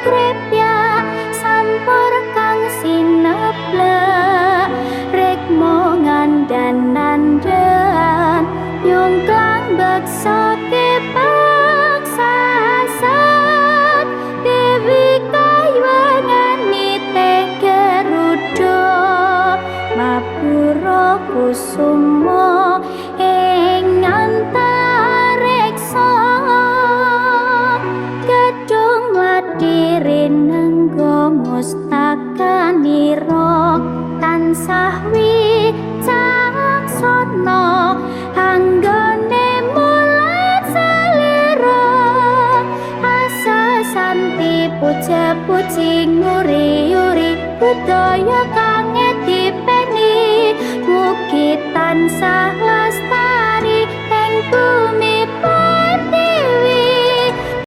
krepya sampur kang sineblek rikma ngandhan-andhan nyungklang beksa kepaksasat Dewi kaywangan Geruda mabura kusuma ing antariksa gedung mlati rinengga mustakanira tansah wicaksana anggone mulat salira asa santi puja-puji nguri-uri budaya kang dipeni mugi tansah lestari ing bumi.